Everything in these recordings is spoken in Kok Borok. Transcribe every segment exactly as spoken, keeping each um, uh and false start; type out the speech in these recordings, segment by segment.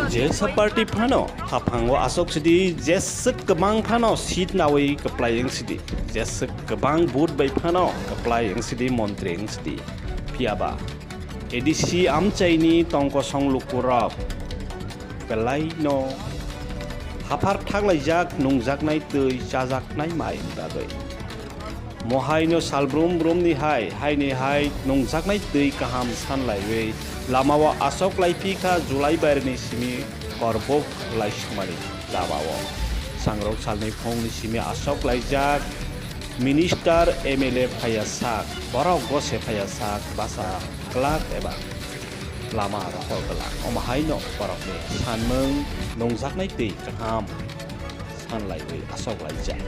J S F party phano haphango aswk sidi jeswk kwbang phano seat nawi kwplai wng sidi, jeswk kwbang vote bai phano kwplai wng sidi, montri wng sidi. Phiyaba A D C amchaini tongkosong lukurok belaino haphar thanglaijak nungjaknai twi chajaknai maini bagwi. Mohaino salbrum brumni hai, haini hai nungjaknai twi kaham sanlaiwi lamao asok laiphi kha July bairni simi korbok laisukmani lamao. Sangrok salni phungni simi asok laijak minister, M L A phaiya sak, borok gose phaiya sak, basa glak eba lama rohor glak. Omo haino borokni sanmung nungjaknai twi kaham sanlaiwi asok laijak.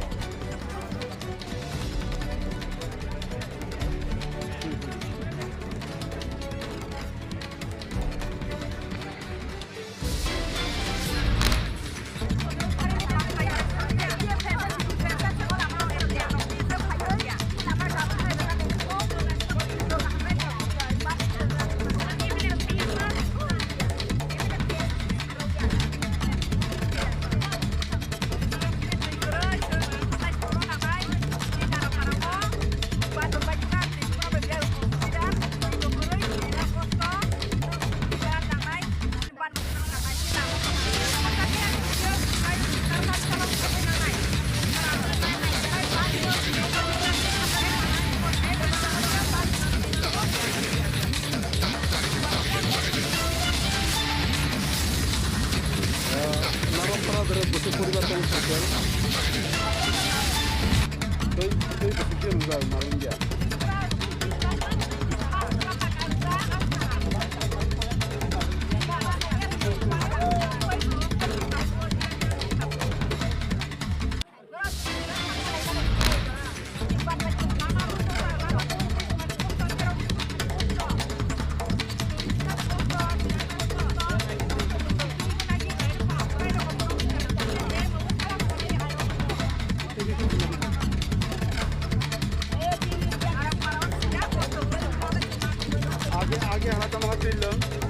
Narok para dere busu poribar tong sakel. Tei, tei busu khe rwjak, malung ya. Age, age hana tamo hatil lo.